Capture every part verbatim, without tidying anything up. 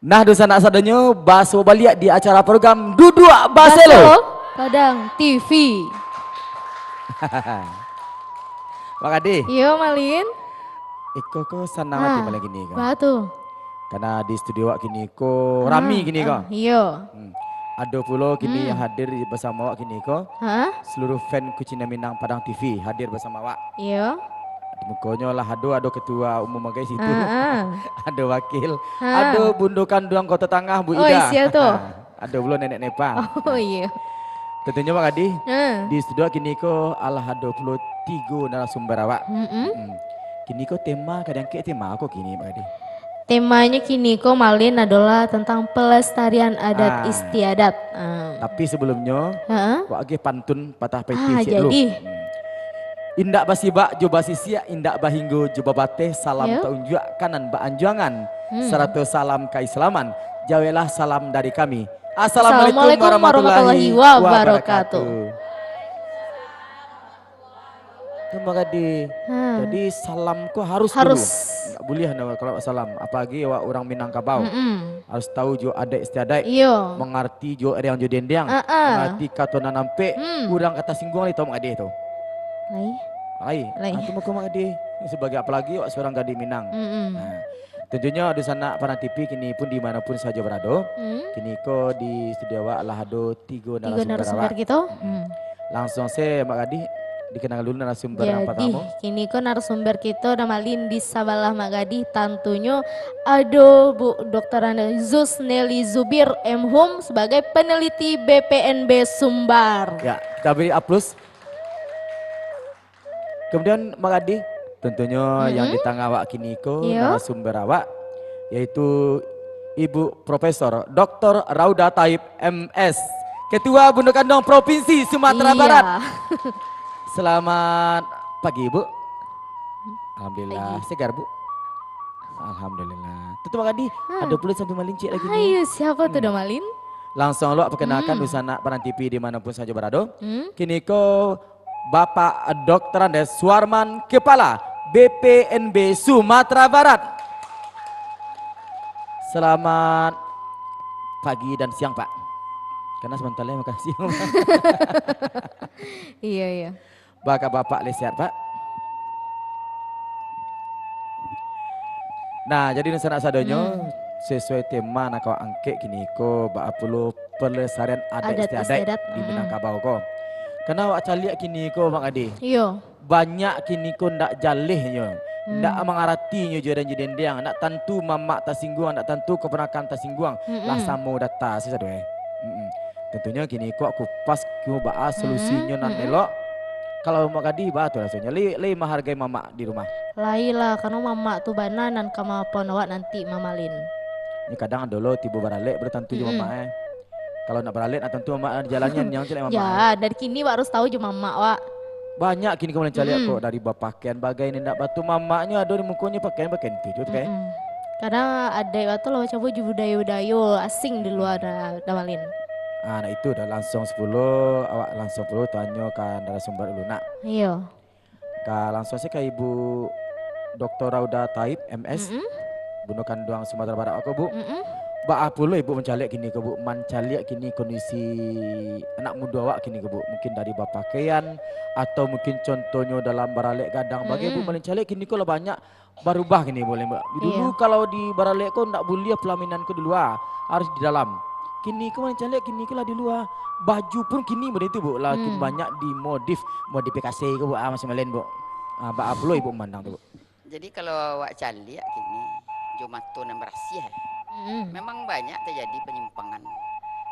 Nah, dunsanak sadonyo, basuo baliak di acara program Duduak Baselo. Baselo Padang T V. Mak Gadih. Iyo, Malin. Iko ko sanang ati Ah, malam kini ko. Baa tu? Karena di studio awak kini ko Ah, rami kini ko. Ah, iyo. Hmm. Ado pulo kini Hmm. yang hadir basamo awak kini ko. Ha? Seluruh fan Kucing Minang Padang T V hadir basamo awak. Iyo. Mukonyo lah ado, ado ketua umum bagai situ. Ha, ha. Ado wakil. Ha. Ado Bundo Kanduang Kota Tangah, Bu Oh, Ida. Sia tu? Ha. Ado pulo Nenek Nepa. Oh, iyo. Tentunyo, Mak Gadih, Ha. di studio kini ko alah ado pulo tigo narasumber awak. Mm-mm. Mm. Kini ko tema ka diangkek tema ko kini, Mak Gadih? Temanyo kini ko, Malin, adolah tentang pelestarian adat Ah. istiadat. Ah. Tapi sebelumnyo, Ha? wak agih pantun patah paitih Ah, ciek dulu. jadi. Hmm. Indak basibak jo basisiak, indak bahinggo jo babateh, salam Yo. ka unjuak kanan baanjuangan, Hmm. sarato salam kaislaman, jaweklah salam dari kami. Assalamualaikum Assalamualaikum warahmatullahi warahmatullahi wabarakatuh. wabarakatuh. Terima kasih. Ha. Jadi, salam ko harus Harus. dulu. Ndak buliah ndak kalau salam. Apalagi awak urang Minangkabau. Mm-mm. Harus tahu jo adat istiadat. Iyo. Mangarti jo eriang jo dendiang. Ah, ah. Mangarti kato nan ampek. Hmm. Urang ka tasingguang lai tau Mak Gadih tu. Lai. Lai. Lai. Ah, tu mako Mak Gadih. Sebagai apalagi awak seorang gadih Minang. Mm-mm. Ha. Tentunyo dunsanak Padang T V kini pun di mana pun sajo barado. Hmm. Kini ko di studio awak lah ado tigo Tigo narasumber narasumber awak. kito. Hmm. Hmm. Langsuang se Mak Gadih dikenal dulu narasumber yang Jadi, partamo. kini ko narasumber kito, Da Malin, di sabalah Mak Gadih, tantunyo ado Bu Doktor Anda Zus Nelly Zubir, M Hum, sebagai peneliti B P N B Sumbar. Ya, kita beri aplaus. Kemudian, Mak Gadih, tentunyo yang Mm-mm. di tangah awak kini ko, Iyo. narasumber awak, yaitu Ibu Profesor Doktor Rauda Taib, M S, Ketua Bundo Kanduang Provinsi Sumatera Iya. Barat. Selamat pagi, Bu. Alhamdulillah, Pagi. segar, Bu. Alhamdulillah. Tutup, Mak Gadih. Ha. Ado pulo sampai malincik lagi ni. Ayo, siapa tu, Hmm. Da Malin? Langsuang lo perkenalkan Hmm. dunsanak Padang T V di mana pun sajo barado. Hmm. Kini ko Bapak Doktor Andes Suarman, Kepala B P N B Sumatera Barat. Selamat pagi dan siang, Pak. Karena sebentar lagi makan siang, Pak. Iya, iya. Baa kaba Apak lai sehat, Pak? Nah, jadi dunsanak sadonyo, Hmm. sesuai tema nan ka awak angkek kini ko, baa pulo pelestarian adat Adat istiadat istiadat, di mm-mm. Minangkabau ko. Karena awak caliak kini ko, Mak Gadih. Iyo. Banyak kini ko ndak jaleh nyo, Hmm. ndak mangarati nyo jo dan jo dendiang, ndak tantu mamak tasingguang, ndak tantu keponakan tasingguang, Mm-mm. lah samo data sasado, eh. Mm-mm. Tentunyo kini ko awak kupas ko baa solusinyo Mm-mm. nan Mm-mm. elok. Kalau Mak Gadih, baa tu rasonyo? Lai, lai mahargai mamak di rumah? Lai lah, karano mamak tu bana nan ka maafan awak nanti, Mak Malin. Ni kadang ado lo tibo baralek, baru tantu jo Mm-mm. mamak, eh. Kalau nak baralek, nak tantu mamak di jalan nian, nian caliak mamak, Ya, eh. dari kini awak harus tahu jo mamak awak. Banyak kini ko malincaliak Mm-mm. ko, dari bapakaian bagai ni ndak batu, mamaknyo ado di mukonyo pakaian, pakaian tu jo pakai. Mm-mm. Kadang adaik awak tu lah bacabo jo budayo-budayo asing di lua, Da, Da Malin. Ah, nak itu dah langsuang sapulo, awak langsuang pulo tanyo ka narasumber dulu nak. Iyo. Ka langsuang se ka Ibu Doktor Rauda Taib, M S, Mm-mm. Bundo Kanduang Sumatera Barat ko, Bu. Mm-mm. Baa pulo Ibu mancaliak kini ko, Bu? Mancaliak kini kondisi anak mudo awak kini ko, Bu. Mungkin dari bapakaian, atau mungkin contohnyo dalam baralek gadang. Bagai, Bu, Mm-mm. malincaliak kini ko lah banyak barubah kini, Bu, Mbak. Dulu Iya. kalau di baralek ko ndak buliah pelaminan ko di lua, harus di dalam. Kini ko malincaliak kini ko lah di lua. Baju pun kini model itu, Bu, lah Hmm. banyak dimodif, modifikasi ko, Bu, ah, masih malen, Bu. Ah, baa pulo Ibu mandang tu, Bu? Jadi, kalau awak caliak kini, jo mato nan barasiah, Mm-mm. memang banyak terjadi penyimpangan,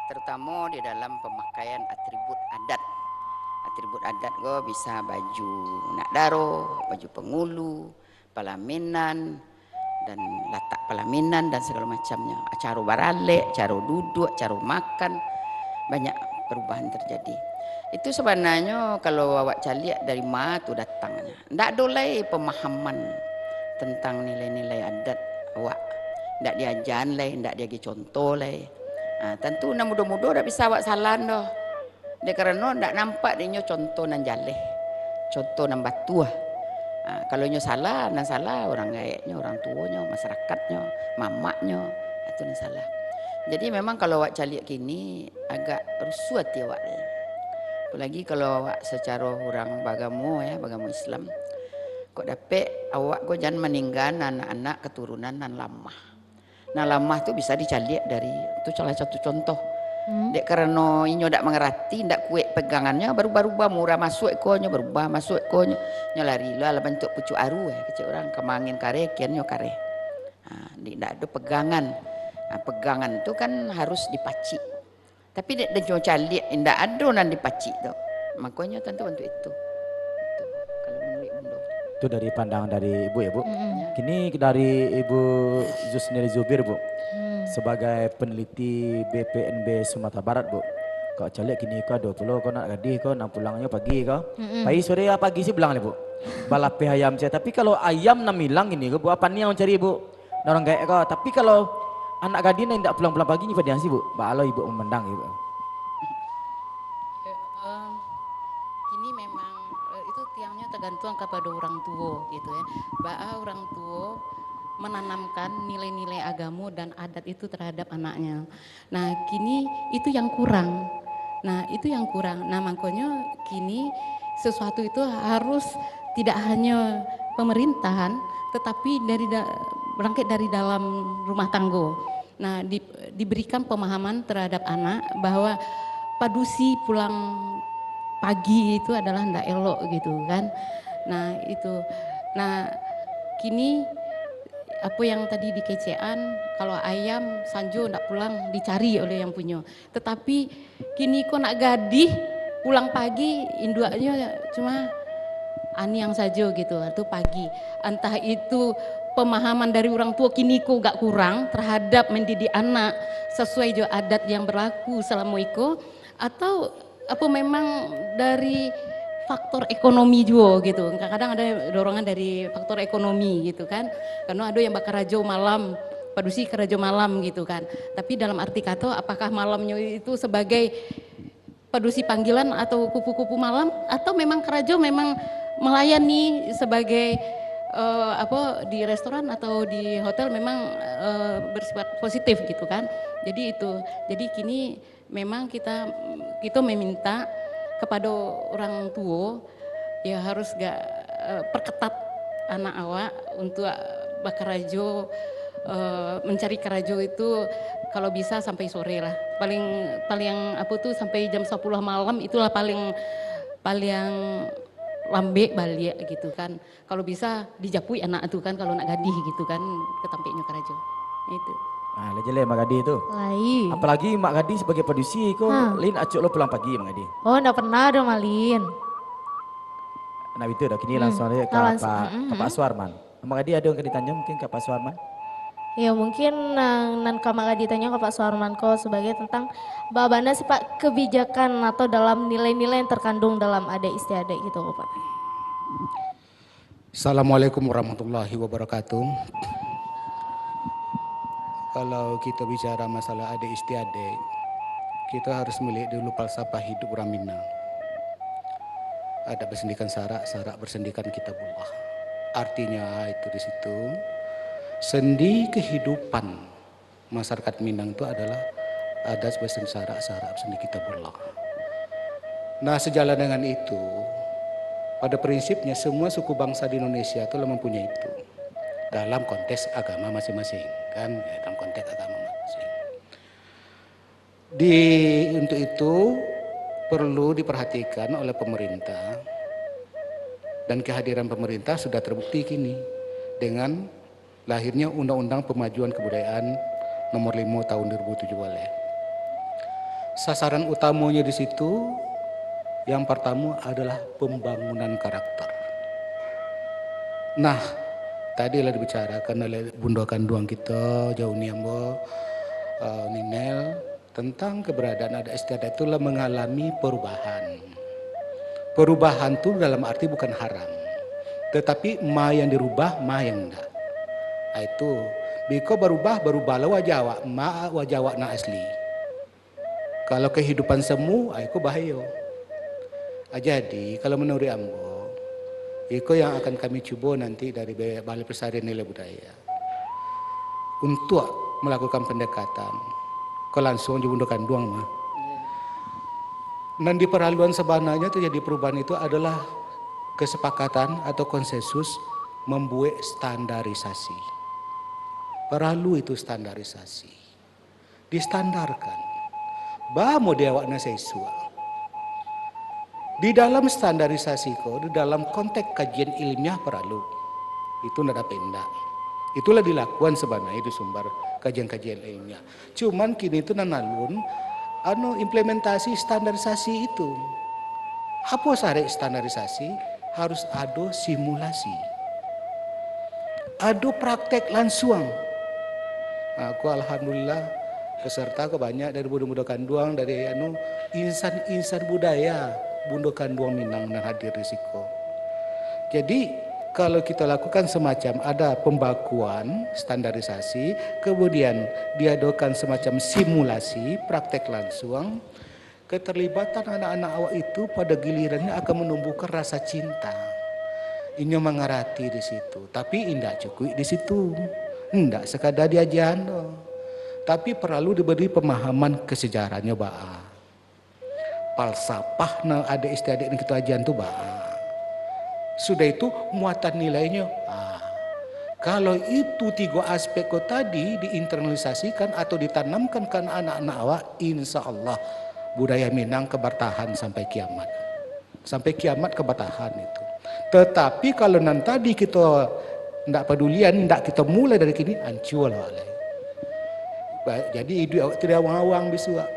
terutamo di dalam pemakaian atribut adat. Atribut adat ko bisa baju nak daro, baju pangulu, palaminan, dan latak palaminan, dan sagalo macamnyo. Caro baralek, caro duduak, caro makan, banyak perubahan terjadi. Itu sabananyo kalau awak caliak dari ma tu datangnyo. Ndak ado lai pemahaman tentang nilai-nilai adat awak. Ndak diajan lai, ndak diagiah contoh lai. Ha, tantu nan mudo-mudo ndak bisa awak salahan doh. Dek karano ndak nampak dek inyo contoh nan jaleh, contoh nan batuah. Ha, kalau inyo salah, nan salah urang gaeknyo, urang tuonyo, masarakatnyo, mamaknyo, Itu nan salah. Jadi memang kalau awak caliak kini, agak rusuah ati awak. Apolagi kalau awak sacaro urang bagamo, ya, bagamo Islam. Kok dapek awak ko jan maninggaan anak-anak katurunan nan lamah. Nan lamah tu bisa dicaliak dari, tu salah satu contoh. Hmm. Dek karano inyo dak mangarati, dak kuek pegangannyo, barubah-rubah, murah masuak ko nyo, barubah masuak ko nyo, nyo lari lo alah bantuak pucuak aru, eh, kecek urang, ka mangin kareh, kian nyo kareh. Ha, di, dak ado pegangan. Ha, pegangan tu kan harus dipacik. Tapi dek den cuma caliak, indak ado nan dipacik tu. Makonyo tantu bantuak itu. Itu, kalau manuruik Bundo. Itu dari pandangan dari Ibu, ya, Bu. Mm-mm. Ya. Kini dari Ibu Zusnil Zubir, Bu. Hmm. Sebagai peneliti B P N B Sumatera Barat, Bu. Kok caliak kini ko ado pulo ko anak gadih ko, nan pulangnyo pagi ko. Mm-mm. Pai sore ya pagi sih pulang lah, Bu. Balapeh ayam sia. Tapi kalau ayam nan ilang kini ko, Bu, apo nian mancari, Bu? Nan urang gaek ko. Tapi kalau anak gadih nan indak pulang-pulang pagi, nyo padiang sih, Bu. Baa lo Ibu mamandang, Bu? Eh, em, kini memang, eh, itu tiangnyo tagantuang kapado urang tuo, gitu, ya. Baa urang tuo mananamkan nilai-nilai agamo dan adat itu terhadap anaknya. Nah, kini itu yang kurang. Nah, itu yang kurang. Nah, makonyo kini sesuatu itu harus tidak hanya pemerintahan, tetapi dari da-, berangkat dari dalam rumah tanggo. Nah, di-, diberikan pemahaman terhadap anak bahwa padusi pulang pagi itu adalah ndak elok gitu kan. Nah, itu. Nah, kini apa yang tadi dikecekan, kalau ayam sanjo ndak pulang, dicari oleh yang punyo. Tetapi kini ko nak gadih pulang pagi, induaknyo cuma aniang sajo gitu, tu pagi. Entah itu pemahaman dari urang tuo kini ko gak kurang terhadap mendidik anak sesuai jo adat yang berlaku selama iko, atau apa memang dari faktor ekonomi juo gitu. Kadang-kadang ada dorongan dari faktor ekonomi gitu kan. Karena ada yang bakarajo malam, padusi karajo malam gitu kan. Tapi dalam arti kato, apakah malamnyo itu sebagai padusi panggilan atau kupu-kupu malam, atau memang karajo memang melayani sebagai, eh, apa, di restoran atau di hotel memang, eh, bersifat positif gitu kan. Jadi itu. Jadi kini memang kita, kita meminta kepada orang tua, ya, harus ga, eh, perketat anak awak untuk bakarajo, eh, mencari karajo itu kalau bisa sampai sore lah. Paling, paling apa tu, sampai jam sapuluah malam itulah paling, paling lambek baliak gitu kan. Kalau bisa dijapuik anak tu kan, kalau nak gadih gitu kan, ka tampeknyo karajo. Itu. Ah, lah jaleh Mak Gadih tu. Lai. Apalagi Mak Gadih sebagai padusi ko, Ha. Lin acok lo pulang pagi Mak Gadih. Oh, ndak pernah doh, Malin. Nak itu dah, kini Hmm. langsung aja ke Ah, langsung. Pak, Mm-mm. ke Pak Suarman. Mak Gadih ada yang ka ditanyo mungkin ke Pak Suarman? Ya, mungkin nan, nan ka Mak Gadih tanyo ka Pak Suarman ko sebagai tentang baa bana sih, Pak, kebijakan atau dalam nilai-nilai yang terkandung dalam adat istiadat gitu, Pak. Assalamualaikum warahmatullahi wabarakatuh. Kalau kita bicara masalah adat istiadat, kita harus melihat dulu falsafah hidup urang Minang. Adat bersendikan syarak, syarak bersendikan kitabullah. Artinya itu di situ, sendi kehidupan masyarakat Minang tu adalah adat bersendi syarak, syarak bersendi kitabullah. Nah, sejalan dengan itu, pada prinsipnya semua suku bangsa di Indonesia tu lah mempunyai itu dalam konteks agama masing-masing, kan? Ya, dalam konteks agama masing-masing. Di, untuk itu perlu diperhatikan oleh pemerintah, dan kehadiran pemerintah sudah terbukti kini dengan lahirnya Undang-Undang Pemajuan Kebudayaan Nomor lima Tahun dua ribu tujuh belas. Sasaran utamanya di situ, yang pertama adalah pembangunan karakter. Nah, tadi lah dibicarakan oleh bunda kanduang kita, Jauni ambo, eh, Ninel, tentang keberadaan adat istiadat itu lah mengalami perubahan. Perubahan tu dalam arti bukan haram, tetapi ma yang dirubah, ma yang indak. Ah, itu, biko barubah, barubahlah wajah awak, ma wajah awak nan asli. Kalau kehidupan semu, ah, iko bahayo. Ah, jadi, kalau manuruik ambo, iko yang akan kami cubo nanti dari Be-, Balai Pelestarian Nilai Budaya. Untuak melakukan pendekatan. Kok lansuang jo bundo kanduang mah. Nan diparaluan sabananyo terjadi perubahan itu adalah kesepakatan atau konsensus membuat standarisasi. Paralu itu standarisasi. Distandarkan. Ba model awak nan saisuak. Di dalam standarisasi ko, di dalam konteks kajian ilmiah paralu. Itu ndak dapek indak. Itulah dilakukan sabananyo di Sumbar kajian-kajian ilmiah. Cuman kini tu nan alun, anu, implementasi standarisasi itu. Apo syarat standarisasi? Harus ado simulasi. Ado praktek lansuang. Aku alhamdulillah, peserta ko banyak dari bundo-bundo kanduang, dari anu, insan-insan budaya bundo kanduang Minang nan hadir di siko. Jadi, kalau kita lakukan semacam ada pembakuan, standarisasi, kemudian diadakan semacam simulasi, praktek lansuang, keterlibatan anak-anak awak itu pada gilirannya akan menumbuhkan rasa cinta. Inyo mangarati di situ, tapi indak cukuik di situ. Indak sekadar diajian doh. Tapi perlu diberi pemahaman kesejarahnyo baa. Falsafah nan adaik istiadat nan kito ajian tu baa. Sudah itu, muatan nilainyo. Ah. Kalau itu tigo aspek ko tadi diinternalisasikan atau ditanamkan ka anak-anak awak, insya Allah budaya Minang ka bertahan sampai kiamat. Sampai kiamat ka bertahan itu. Tetapi kalau nan tadi kito ndak padulian, ndak kito mulai dari kini, hancua lah awak lai. Ba-, jadi iduik awak tu diawang-awang bisuak.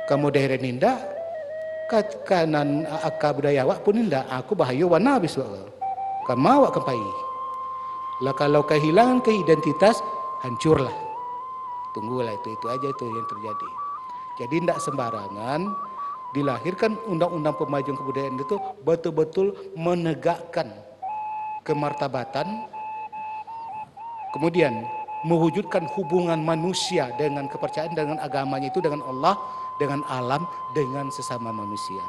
Ka modern indak, ka, ka nan aka budaya awak pun indak, aku bahayo bana bisuak. Kama awak ka pai? Lah kalau kahilangan ka identitas, hancurlah. Tunggulah itu, itu aja itu yang terjadi. Jadi ndak sembarangan dilahirkan undang-undang pemajuan kebudayaan itu betul-betul menegakkan kemartabatan, kemudian mewujudkan hubungan manusia dengan kepercayaan, dengan agamanya itu, dengan Allah, dengan alam, dengan sesama manusia.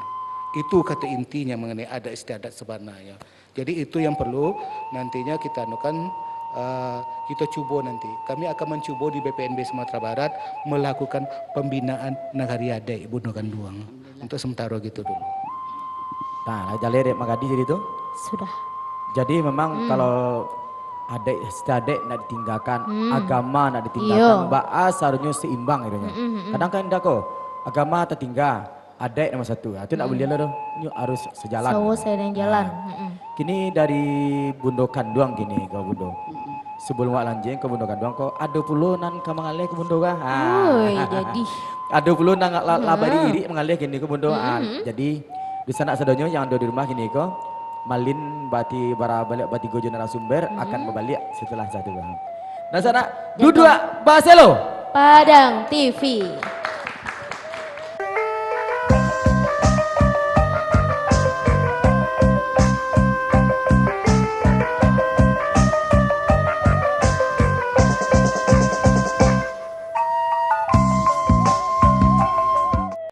Itu kata intinya mengenai adat istiadat sebenarnya. Jadi itu yang perlu nantinya kita anukan, eh, kita cubo nanti. Kami akan mencubo di B P N B Sumatera Barat melakukan pembinaan nagari adaik bundo kanduang. Untuk sementara gitu dulu. Nah, lah jaleh dek Magadi jadi tu. Sudah. Jadi memang hmm. kalau adaik istiadat nak ditinggalkan, hmm. agama nak ditinggalkan, iyo. Baa saharusnyo seimbang gitu. Hmm, hmm, hmm. Kadang kan indak ko, agama tertinggal, adaik nomor satu. Itu nak hmm. boleh lah tu. Nyo harus sejalan. Sawo seiring jalan. Hmm. Kini dari bundo kanduang kini ko bundo. Hmm. Sebelum wak lanjuik ke bundo kanduang ko, ado pulo nan ka mangaleh ke bundo kah? Ha. Oi, jadi. Ado pulo nan la, la, hmm. Labai diri mangaleh kini ke bundo. Hmm. Ha. Jadi, di sanak sadonyo yang ado di rumah kini ko, malin bati bara baliak batigo jo narasumber hmm. akan babaliak setelah satu. Nah, sanak, duduak baselo. Padang T V.